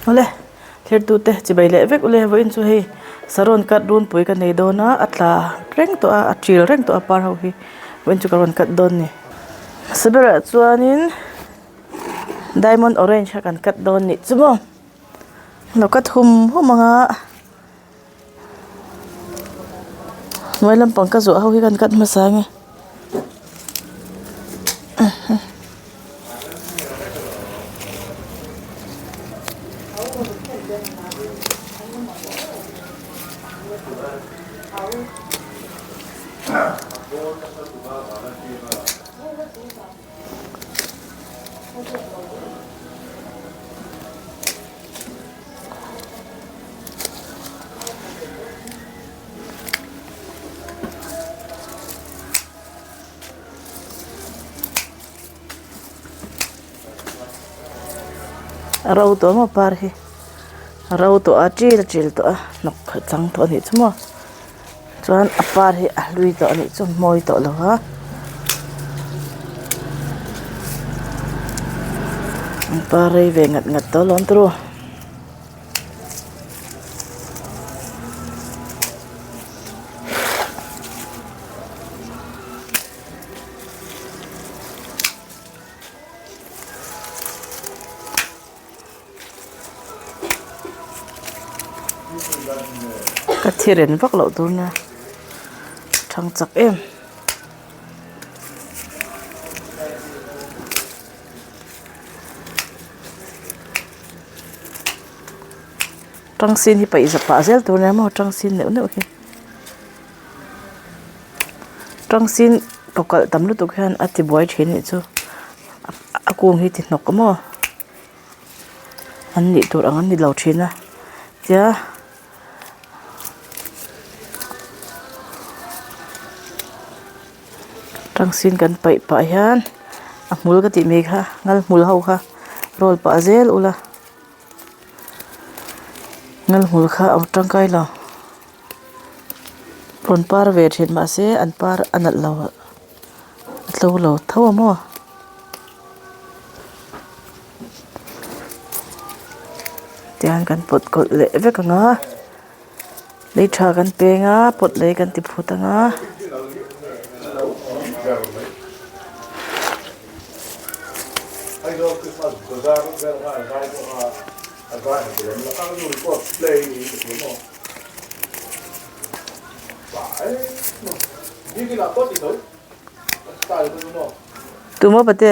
Awle thirtute chibai leh vek ule vawiin chu hei saron cut runpui ka nei dawn a a tla reng tawh a a til reng tawh a par ho hi vawiin chu ka rawn cut dawn a ni hmasa berah chuanin diamond orange kha kan cut dawn nih chu maw lo cut hum hum ang a hnuai lampang ka zawh ho hi kan cut hmasa ang e. A ro tawh maw par hi a ro tawh a ṭil a ṭil tawh a hnawk a chang tawh a nih chu maw chuan a par hi a hlui tawh a nih chu mawi tawh lo a an par rei ve ngat ngat tawh alawm tawh ru. Ka thiren vak loh tur nia thang chak em. Tangsin hi paih pah zel tur nia maw tangsin neuh neuh hi. Tangsin kawkalh tam lutuk hian a ti buai thin anih chu a kung hi ti hnawk maw an nih tur ang an ni lo thin a tia tangsin kan paih pah hian a hmul ka tih mai kha ngal hmul ho kha roll pah zel ula ngal hmul kha a tangkai lo. Rawn par ve thin mahse an par a nalh lo a tlo lo tho a maw. Tihian kan pawt kawlh leh vek ang a lei tha kan peng a pawt lei kan ti phut ang a. Tumaw pate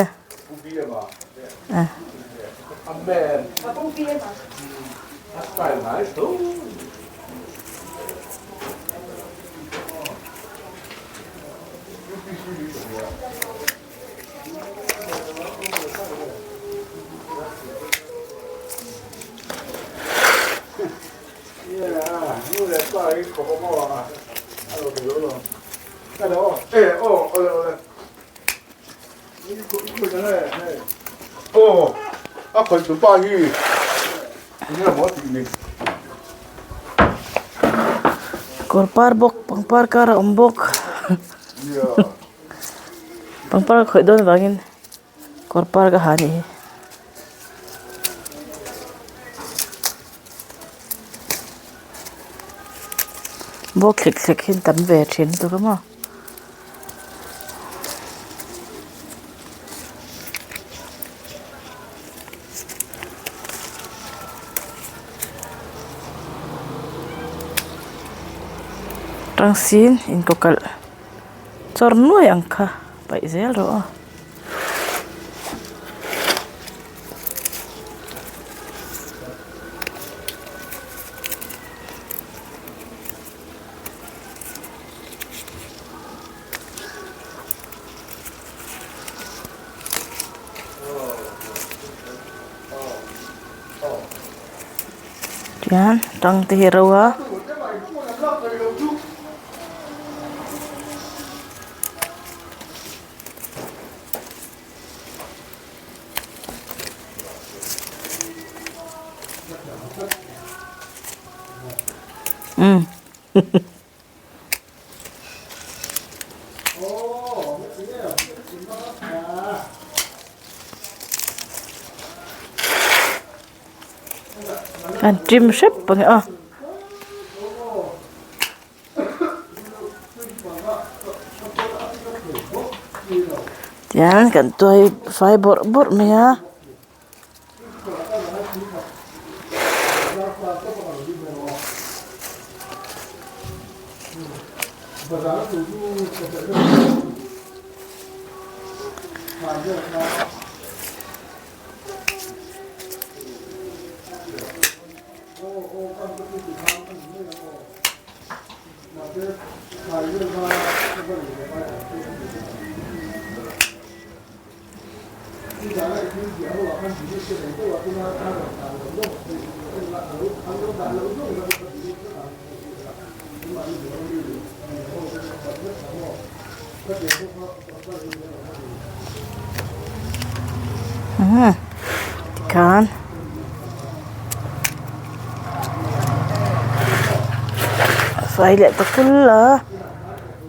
Kawr par bawk pangpar kar a awm bawk pangpar a khawih dawn avangin kawr par ka ha a nih hi. Bawk thlek thlek hi an tam ve thin lutuk a maw. Tangsin inkawkalh chawr nuai ang kha paih zel rawh aw. Tihian tang te hi a ro a. Umm An trim hrep ang e aw. Tian kan tuai fai bawrh bawrh mai a. Tikhan fai leh ta kul a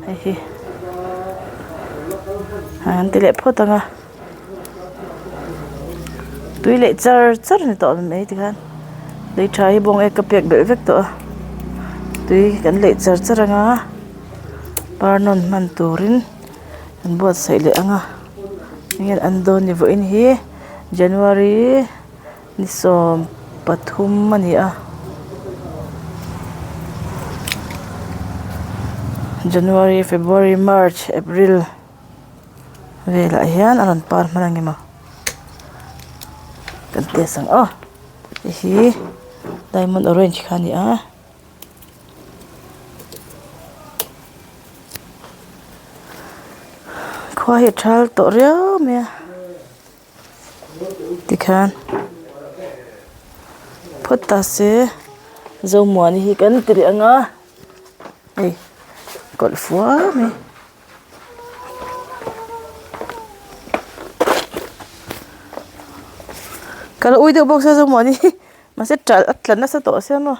hei hi an ti leh phawt ang a tui leh char char a ni tawh mai tikhan tui tha hi bawng ek ka pek belh vek tawh a tui kan leih char char ang a par nawn hman turin an buatsaih leh ang a enge an dawn ni vawiin hi January ni 13 a ni a January February March April velah hian a rawn par hman ang emaw kan test ang aw hei hi diamond orange kha a ni a. Khua hi a thal tawh riau mai a tikhian phawt ta se Zomuani hi kan ti leh ang a hei kawlh fua mai. Ka lo ui deuh bawk sia Zomuani hi mahse ṭalh a tla nasa tawh sia maw.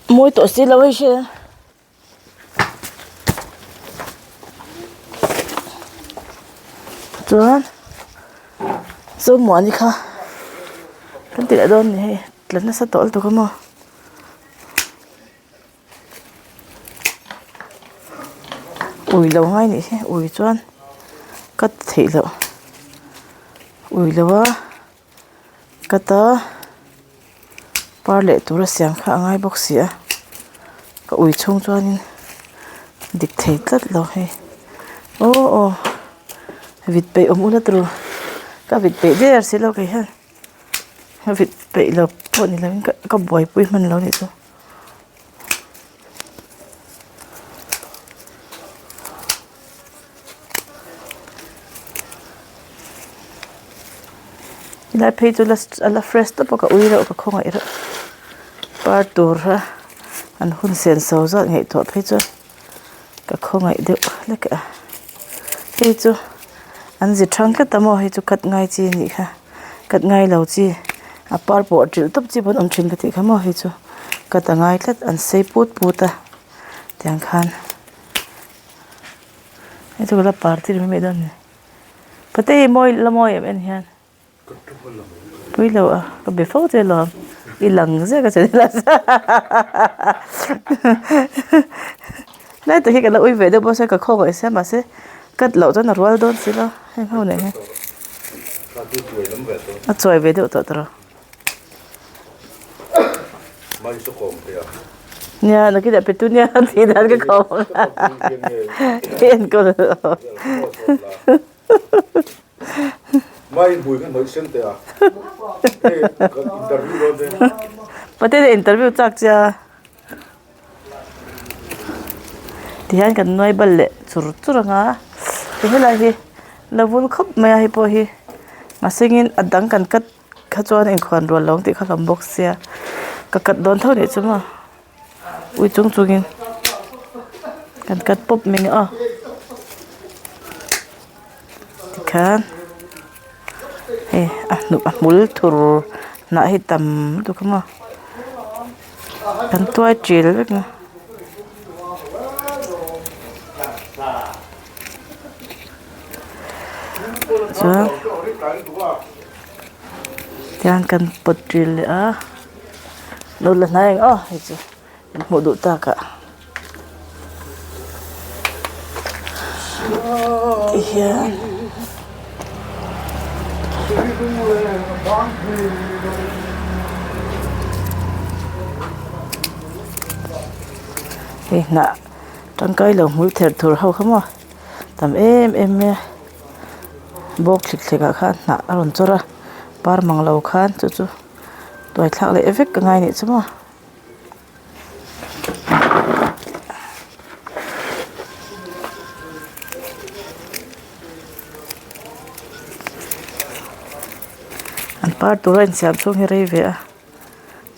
Mawi tawh si lo hei hria chuan Zomuani kha kan ti leh dawn a ni hei tla nasa tawh lutuk a maw. Ui lo ngai nih hi ui chuan ka ti theih loh ui lo a. Ka ta par leh tura siam kha a ngai bawk si a ka ui chhung chuanin dik thei tlat lo hei aw aw vit peih awm ula turu ka vit peih der si lo kei hian ka vit peih lo pawh ni lovin ka buaipui hman lo nih chu. Helai phei chu a la fresh tawp a ka ui reuh ka khawngaih reuh par tur a an hun sen so zat ngaihtuah phei chuan ka khawngaih deuh hlek a hei chu an zi thang tlat a maw hei chu cut ngai chi a nih kha cut ngai lo chi a par pawh a trilh tawp chi pawn a awm thin ka tih kha maw hei chu cut a ngai tlat an sei put put a tiang khan. Hei chu ka la par tir mai mai dawn a ni pate hi mawi la mawi em en hian pui lo a ka be fo che alawm i lang zek a che lai tak hi ka la ui ve deuh bawk sia ka khawngaih sia mahse cut loh chuan a rual dawn si lo heng ho nen hian a chuai ve deuh tawh tawh. Nia nakinah petunia tih dan ka khawm ang enkawl lo. Patena interview chak che a. Tihian kan nuai bal leh chur chur ang a ti helai hi la vul khawp mai a hei pawh hi mahsengin a dang kan cut kha chuan inkhuan rual lo ang tih kha hlawm bawk sia ka cut dawn tho nih chu maw ui chung chungin kan cut pawp mai ang aw tikhan hei a hnuk a hmul thur hnah hi tam lutuk a maw kan tuai ṭil vek a. Chuan. Tihian kan pawt ṭil leh a lo la hnai ang aw hei chu in hmuh duh tak ah tihian. Hei hnah tangkai lo hmul ther thur ho kha maw tam em em mai a bawk thlik thlek ah khan hnah a rawn chawr a par mang lo khan chu chu tuai thlak leh vek a ngai anih chu maw. An par tur a insiam chhung hi rei ve a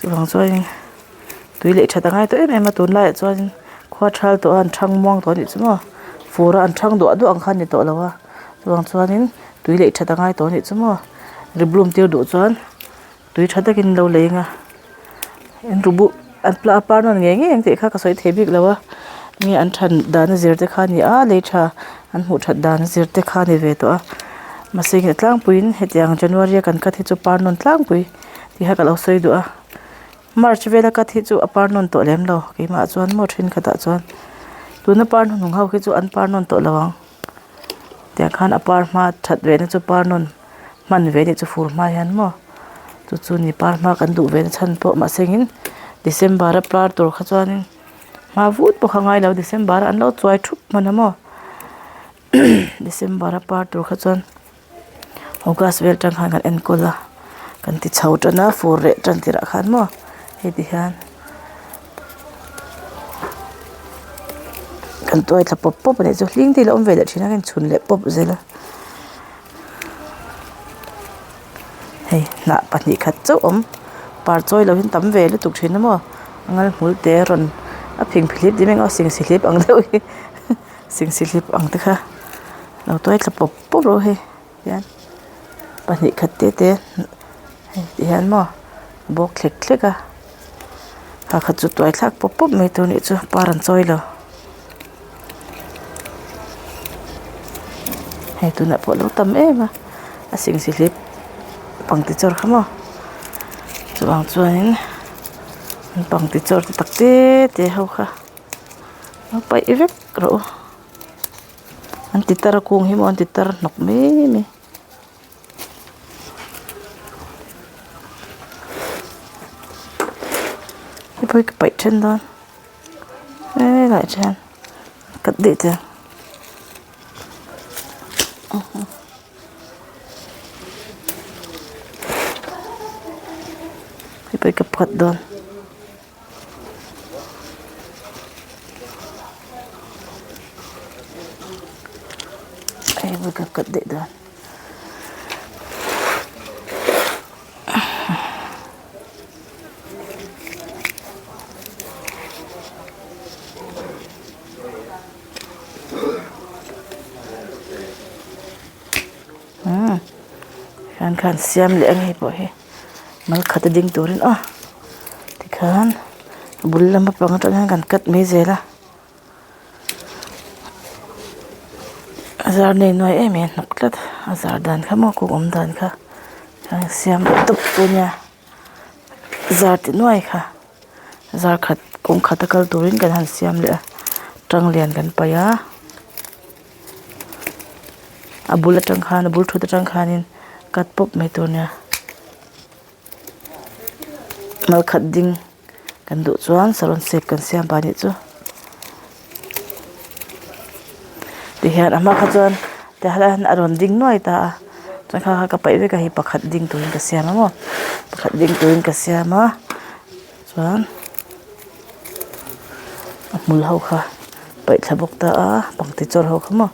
chuvang chuanin tui leh that a ngai tawh em em a tunlaiah chuanin khua thal tawh a an thang muang tawh a nih chu maw fur a an thang duah duah ang kha a ni tawh lo a chuvang chuanin tui leh that a ngai tawh a nih chu maw ri bloom tir duh chuan tui tha takin lo lei ang a an ru buh an a par nawn ngei ngei ang tih kha ka sawi thei bik lo a nge an than dan a zir te kha a ni a lei tha an hmuh that dan a zir te kha a ni ve tawh a mahse nge tlangpuiin hetiang January a kan cut hi chu par nawn tlangpui tih kha ka lo sawi duh a March vela cut hi chu a par nawn tawh lem lo keimah chuan maw thenkhatah chuan tuna par hnuhnung ho khi chu an par nawn tawh lo ang. Tiang khan a par hma that ve na chu par nawn hman ve anih chu fur hma hian maw chu chu ni par hma kan duh ve na chhan pawh mahse in December a par tur kha chuanin hma vut pawh kha ngai lo December ah an lo chuai thup hman a maw December a par tur kha chuan August vel atang khan kan enkawl a kan ti chho tan a fur leh tan tirah khan maw hei ti hian kan tuai thla pawp pawp a nih chu hling te hi a lo awm ve leh thin a kan chhun leh pawp zel a hei hnah pahnih khat chauh awm par chawi loh hi an tam ve lutuk thin a maw a ngal hmul te a rawn a phing phi hlip ti mai ang a sing si hlip ang deuh hi sing si hlip ang te kha lo tuai thla pawp. Pawp rawh hei hian pahnih khat te te hei ti hian maw bawk thlek thlek a pakhat chu tuai thlak pawp pawp mai tur anih chu par an chawi lo hei tunah pawh alo tam em a a singsi hlip pangti chawr kha maw chuvang chuanin an pangti chawr te tak te te ho kha lo paih vek rawh u. An ti tar a kung hi maw an ti tar hnawk mai mai. Hei pawh hi ka paih then dawn helaiah hian cut daih teh ang. Hei pawh hi ka cut dawn. Hei pawh ka cut daih dawn. Umm khan khan siam leh ang hei pawh hi. Mal khat a ding turin aw tikhan a bul lama pang atang hian kan cut mai zel a a zar nei nuai em em a hnawk tlat a zar dan kha maw kawng awm dan kha chuan siam tawp chu ania zar ti nuai kha zar khat kawng khat a kal turin kan han siam leh a tang lian kan paih a. A bul atang khan a bul thut atang khanin cut pawp mai tur ania mal khat ding kan duh chuan saron shape kan siam pah anih chu tihian a hma kha chuan tihian a rawn ding nuai ta a chuan kha kha ka paih vek a hei pakhat ding turin ka siam a maw pakhat ding turin ka siam a chuan a hmul ho kha paih thla bawk ta a pangti chawr ho kha maw.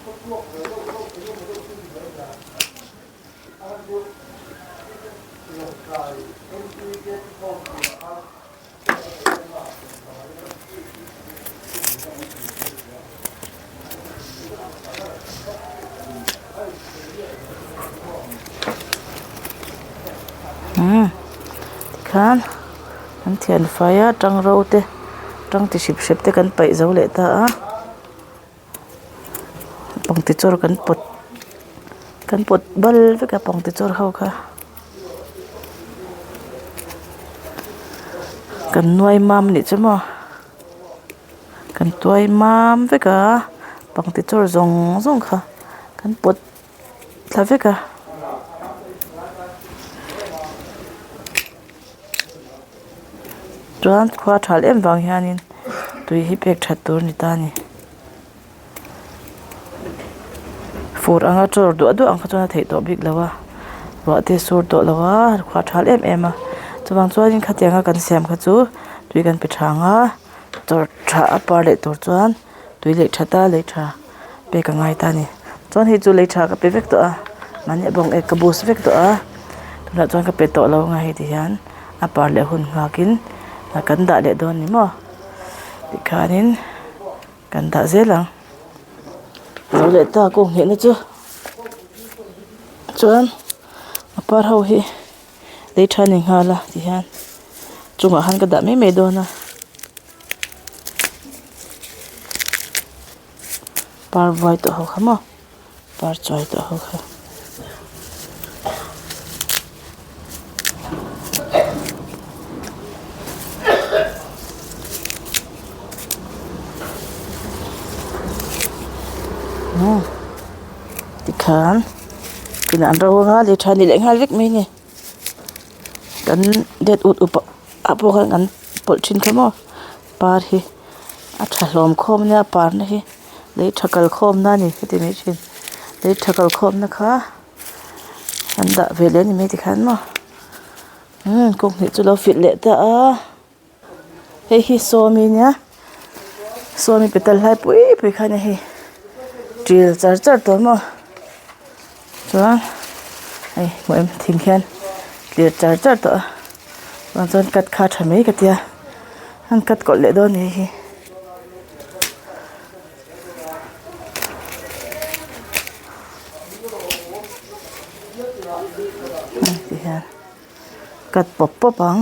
Umm tikhan an thian fai a tang ro te tang ti hrip hrep te kan paih zo leh ta a pangti chawr kan pawt kan pawt bal vek a pangti chawr ho kha kan nuai mam anih chu maw kan tuai mam vek a pangti chawr zawng zawng kha kan pawt thla vek a. Chuan khua thal em vang hianin tui hi pek that tur a ni ta a ni. Fur anga chawr duah duah ang kha chuan a theih tawh bik lo a, ruah te sur tawh lo a, khua thal em em a. Chuvang chuanin khatianga kan siam kha chu tui kan pe tha ang a, chawr tha a par leh tur chuan tui leh that a lei tha pek a ngai ta a ni. Chuan hei chu lei tha ka pe vek tawh a, mahni a bawng ek ka bus vek tawh a, tunah chuan ka pe tawh lo ang a hei ti hian a par leh hun nghakin kan dah leh dawn ni maw tikhanin kan dah zel ang. Zo leh ta kawng nghehna chu chuan a par ho hi lei tha ni nghal a ti hian chungah khan ka dah mai mai dawn a. Par vuai tawh ho kha maw par chuai tawh ho kha. Tikhan tunah an ro anga lei tha ni leh nghal vek mai a ni kan det ut up ah pawh khan kan pawlh thin kha maw par hi a tha hlawm khawm ania par na hi lei tha kal khawm na a ni ka ti mai thin lei tha kal khawm na kha an dah ve leh a ni mai tikhan maw umm kawng hnih chu lo filh leh ta a hei hi sawmi nia sawmi petal hlai pui pui kha ania hei ṭil char char tawh maw chuan hei hmuh em thing hian tlir char char tawh a chuan chuan cut kha a tha mai ka tia an cut kawlh leh dawn a nih hi. Tihian cut pawp pawp ang.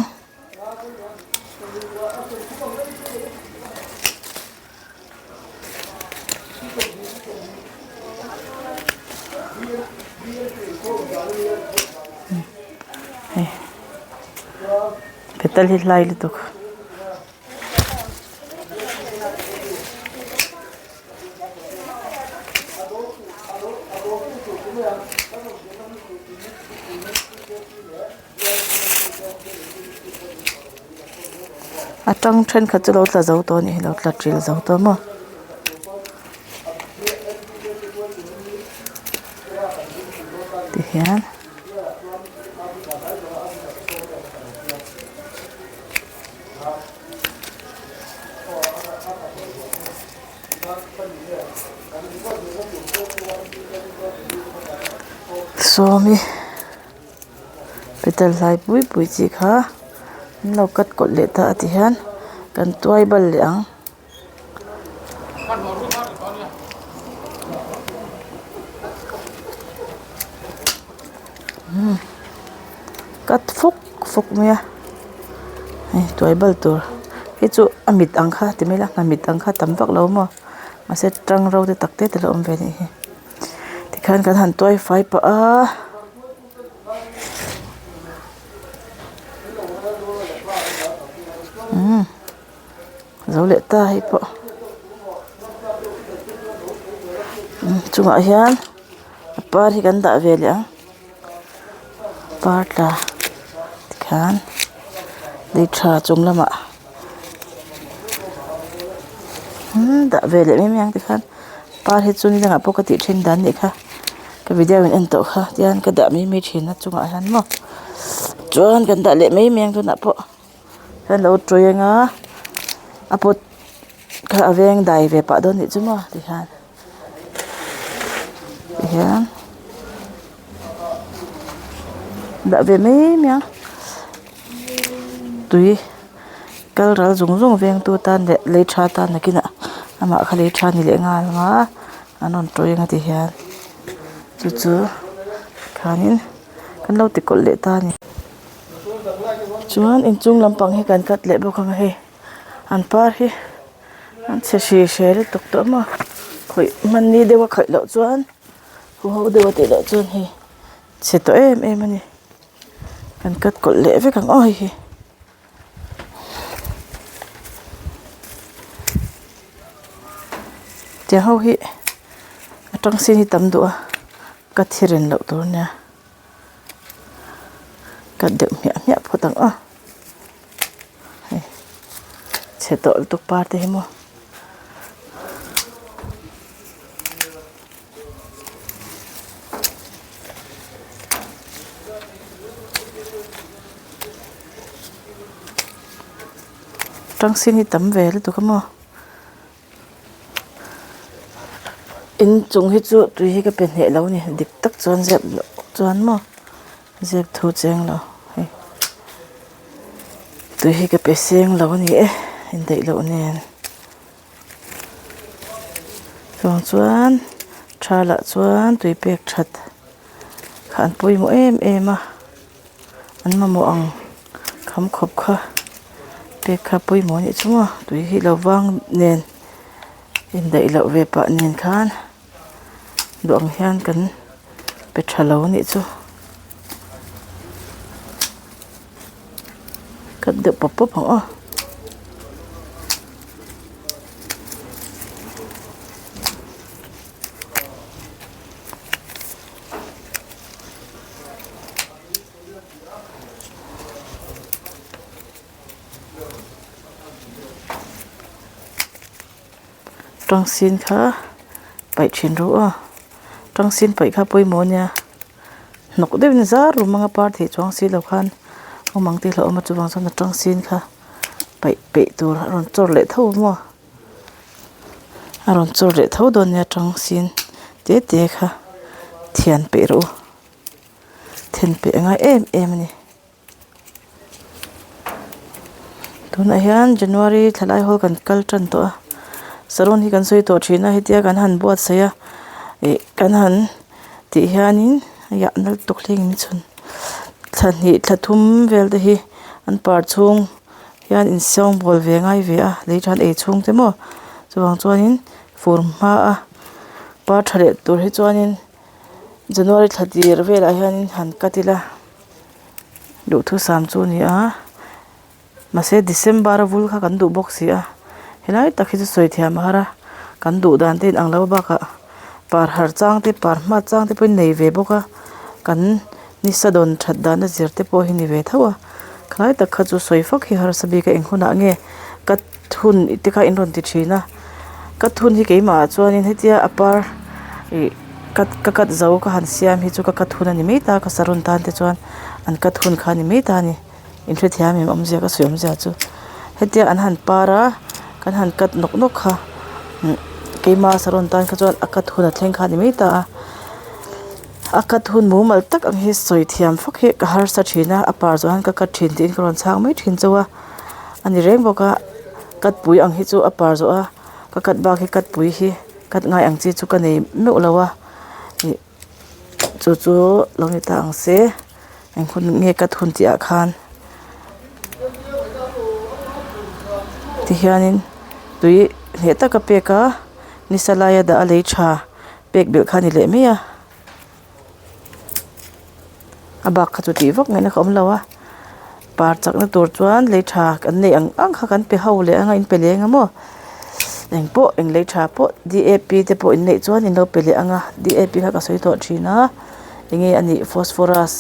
Hei petal hi hlai lutuk. A tang thenkhat chu lo tla zo tawh a nih hi lo tla ṭil zo tawh maw. Tihian. Sawmi petal hlai pui pui chi kha an lo cut kawlh leh ta a ti hian kan tuai bal leh ang. Cut fuk fuk mai a hei tuai bal tur hei chu a mit ang kha ti mai ila a mit ang kha tam vak lo maw mahse tang ro te tak te te lo awm ve a nih hi tikhian kan han tuai fai pah a. Zo leh ta hei pawh chungah hian a par hi kan dah ve leh ang par tla tikhian lei tha chung lamah umm dah ve leh mai mai ang tikhian par hi chu nidangah pawh ka tih then dan nih kha ka video in en tawh kha tihian ka dah mai mai thin a chungah hian maw chuan kan dah leh mai mai ang tunah pawh. Hian lo tui anga a pot kha a veng dai ve pah dawn nih chu maw ti hian. Tihian dah ve mai mai a tui kal ral zung zung veng tu tan leh lei tha tan nakinah amah kha lei tha ni leh nghal ang a an rawn tawih ang a ti hian chu chu khanin kan lo ti kawlh leh ta a ni chuan inchung lampang hi kan cut leh bawk ang a hei an par hi an chhe hri hre lutuk tawh maw khawih hmanni deuh a khaih loh chuan huho deuh a tih loh chuan hei chhe tawh em em a ni kan cut kawlh leh vek ang aw hei hi. Tiang ho hi a tang sin hi tam duh a ka thi ren loh tur ania ka deuh hmiah hmiah phawt ang aw hei chhe tawh lutuk par te hi maw. Tangsin hi tam ve lutuk a maw inchung hi chu tui hi ka pe hneh lo a ni dik tak chuan zep loh chuan maw zep thu cheng lo hei tui hi ka pe seng lo a ni e indaih loh nen. Chuang chuan tha lah chuan tui pek that kha an pawimawh em em a an mamawh ang kham khawp kha pek kha pawimawh anih chu maw tui hi lo vang nen indaih loh ve pah nen khan duh ang hian kan pe tha lo anih chu cut deuh pawp pawp ang aw. Tangsin kha paih thin rawh aw tangsin paih kha pawimawh ania hnawk deuhin zar rum anga par theih chuang si lo khan awm ang tih hlauhawm a chuvang chuan a tangsin kha paih peih tur a rawn chawr leh tho maw a rawn chawr leh tho dawn nia tangsin te te kha thian peih rawh u then peih a ngai em em a ni. Tunah hian January thla lai hawl kan kal tan tawh a saron hi kan sawi tawh thin a hetia kan han buatsaih a ih kan han tih hianin a nal tawk hle ang chhun thla hnih thla thum vel te hi an par chhung hian insawngbawl ve ngai ve a lei than ei chhung te maw chuvang chuanin fur hma a par tha leh tur hi chuanin January thla tir velah hianin han cut ila. Duhthusam chu a ni a mahse December a vul kha kan duh bawk si a helai tak hi chu sawi thiam a har a kan duh dan te inang lo bakah par har chang te par hma chang te pawhin nei ve bawk a kan nisa dawn that dan a zir te pawh hi ni ve tho a khalai tak kha chu sawi fak hi harsa bik a eng hunah nge ka thun te kha in rawn ti thin a ka thun hi keimah ah chuanin hetia a par ih ka ka cut zo ka han siam hi chu ka cut hun a ni mai ta ka saron tan te chuan an cut hun kha a ni mai ta a ni inhrethiam em awmzia ka sawi awmzia chu hetia an han par a kan han cut nawk nawk kha keima saron tan kha chuan a cut hun a thleng kha a ni mai ta a a cut hun mumal tak ang hi sawi thiam fak hi ka harsa thin a a par zawh hian ka cut thin tiin ka rawn chhang mai thin chauh a a ni reng bawk a cut pui ang hi chu a par zawh a ka cut bak hi cut pui hi. Cut ngai ang chi chu ka nei meuh lo a ih chu chu lo ni ta ang se eng hun nge cut hun tih ah khan tihianin tui hneh taka pek a nisa laia dah a lei tha pek belh kha a ni leh mai a. A bak kha chu tih vak ngaihna ka awm lo a par chakna tur chuan lei tha kan neih ang ang kha kan pe ho leh anga in pe leng a maw engpawh eng lei tha pawh D A P te pawh in neih chuan in lo pe leh anga D A P kha ka sawi tawh thin a enge a nih phosphorus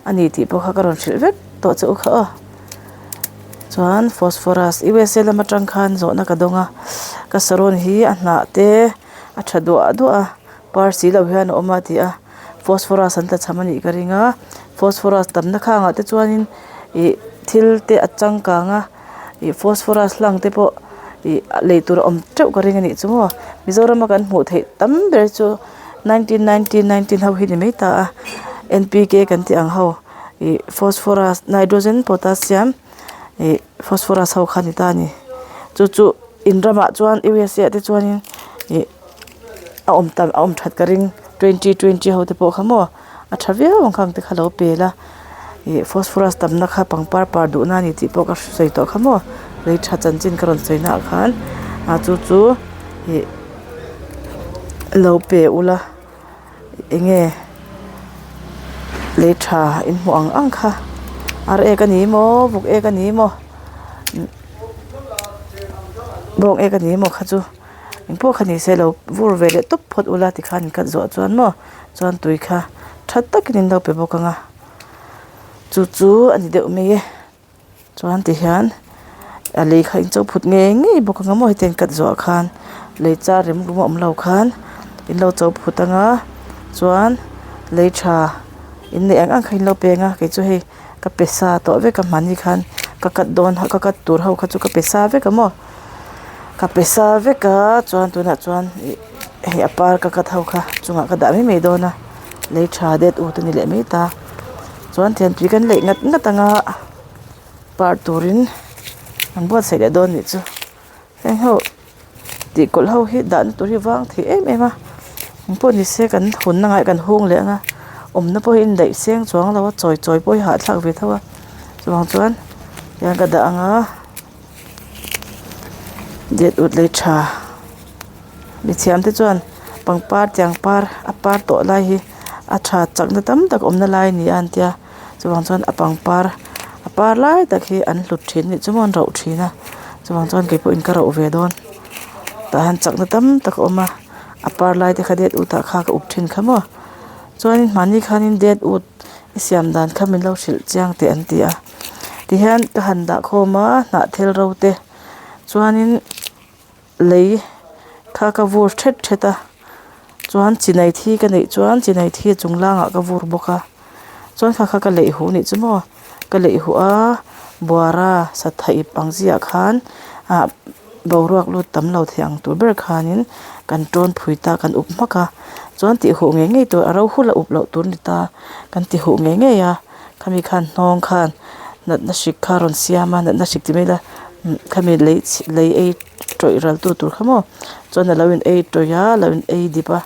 a ni tih pawh kha ka rawn hrilh vek tawh che u kha aw chuan phosphorus U S A lam atang khan zawhna ka dawng a ka saron hi a hnah te a tha duah duah a. Par si lo hian a awm a ti a phosphorus an tlachham a nih ka ring a phosphorus tamna khangah te chuanin ih thil te a changkang a ih phosphorus hlang te pawh ih lei tur a awm teuh ka ring a nih chu maw Mizoram a kan hmuh theih tam ber chu 19 19 19 ho hi ni mai ta a N P K kan tih ang ho ih phosphorus nitrogen potassium ih phosphorus ho kha a ni ta a ni chu chu in ramah chuan U S A ah te chuanin ih a awm tam a awm that ka ring twenty twenty ho te pawh kha maw a tha viau ang khang te kha lo pel a ih phosphorus tamna kha pangpar par duhna a ni tih pawh ka sawi tawh kha maw lei tha chanchin ka rawn sawi naah khan a chu chu ih lo pe ula eng nge lei tha in hmuh ang ang kha ar ek a ni maw vawk ek a ni maw bawng ek a ni maw kha chu. Engpawh kha ni se lo vur ve leh tawp phawt ula tikhan in khat zawh chuan maw chuan tui kha tha takin in lo pe bawk ang a chu chu a ni deuh mai e chuan tihian a lei kha in cho phut ngei ngei bawk ang a maw hetiang cut zawh ah khan lei char rem rum a awm lo khan in lo cho phut ang a chuan lei tha in neih ang ang kha in lo peng a kei chu hei ka pe sa tawh vek a hmanni khan ka cut dawn ka cut tur ho kha chu ka pe sa vek a maw. Ka pe sa vek a chuan tunah chuan ih hei a par ka cut ho kha chungah ka dah mai mai dawn a lei tha det ut a ni leh mai ta chuan thiantui kan leih ngat ngat ang a par turin an buatsaih leh dawn nih chu heng ho tih kawlh ho hi dahna tur hi vang thei em em a engpawh ni se kan hunna ngaiah kan hung leh ang a awmna pawh hi a indaih seng chuang lo a chawi chawi pawh hi hahthlak ve tho a chuvang chuan tiang ka dah ang a. Det ut lei tha mithiam te chuan pangpar tiang par a par tawh lai hi a tha chakna tam tak awmna lai a ni a an tia chuvang chuan a pangpar a par lai tak hi an hlut thin anih chu maw an rauh thin a chuvang chuan kei pawhin ka rauh ve dawn tah hian chakna tam tak a awm a a par lai te kha det ut ah kha ka up thin kha maw chuanin mahni khanin det ut i siam dan kha min lo hrilh chiang teh an ti a. Tihian ka han dah khawm a hnah thel ro te chuanin lei kha ka vur thet thet a chuan chinai thi ka neih chuan chinai thi a chung langah ka vur bawk a chuan kha kha ka leih huh anih chu maw ka leih huh a buara satha ip ang chiah khan ah boruak lut tam lo thei ang tur ber khanin kan tawn phui ta kan up hmak a chuan tih huh ngei ngei tur a ro hul a up loh tur a ni ta kan ti huh ngei ngei a. Khami khan hnawng khan natna hrik kha a rawn siam a natna hrik ti mai ila khami lei lei ei tawih ral tu tur kha maw chuan alo in ei tawih a alo in ei dip a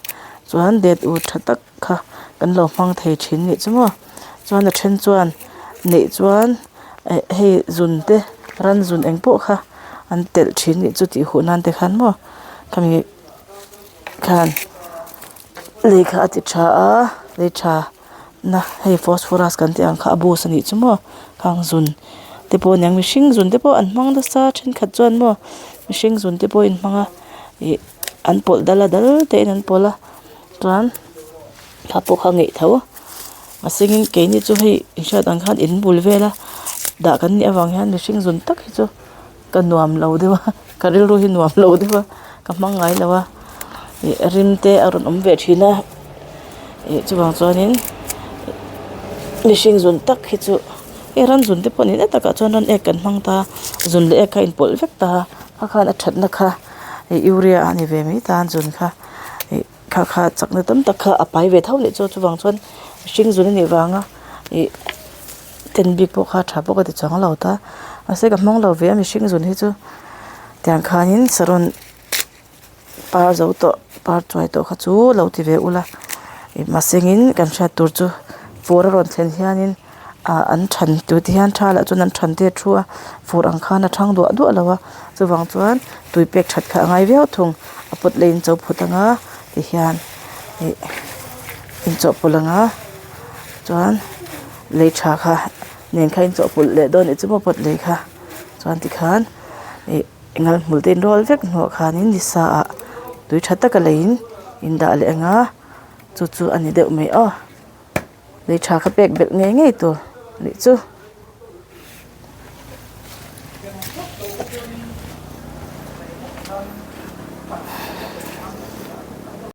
chuan det ur tha tak kha kan lo hmang thei thin anih chu maw chuan a then chuan neih chuan eh hei zun te ran zun eng pawh kha an telh thin anih chu tih huh nan te khan maw khami khan lei kha a ti tha a lei tha. Na hei phosphorus kan tih ang kha a boost anih chu maw khang zun te pawh aniang mihring zun te pawh an hmang nasa thenkhat chuan maw mihring zun te pawh a inhmang a ih an pawlh dal a dal te in an pawlh a chuan thla pawh kha a ngeih tho a sengin keini chu hei inhriat ang khan in bul vel a dah kan nih avang hian mihring zun tak hi chu ka nuam lo deuh a ka rilru hi nuam lo deuh a ka hmang ngai lo a ih rim te a rawn awm ve thin a ih chuvang chuanin mihring zun tak hi chu hei ran zun te pawh ni na takah chuan ran ek kan hmang ta zun leh ek kha a inpawlh vek ta kha khan a thatna kha ih urea a ni ve mai ta a zun kha ih kha kha chakna tam tak kha a pai ve tho leh chu chuvang chuan mihring zun a nih vanga ih. Ten bik pawh kha tha pawh ka ti chuang lo ta mahse ka hmang lo ve a mihring zun hi chu tiang khanin saron par zo tawh par chuai tawh kha chu lo ti ve ula ih mahsengin kan hriat tur chu fur a rawn thlen hianin ah an than tur te hian tha lah chuan an than te a thu a fur ang khan a thang duah duah lo a chuvang chuan tui pek that kha a ngai viau thung a pawt leh in cho phut anga tihian ih inchawhpawlh anga chuan. Lei tha kha nen kha in chawhpawlh leh dawn nih chu maw pot lei kha chuan tikhan ih ngal hmul te in rual vek hnuah khanin ni sa ah tui tha taka leiin in dah leh ang a chu chu a ni deuh mai aw lei tha kha pek belh ngei ngei tur a nih chu.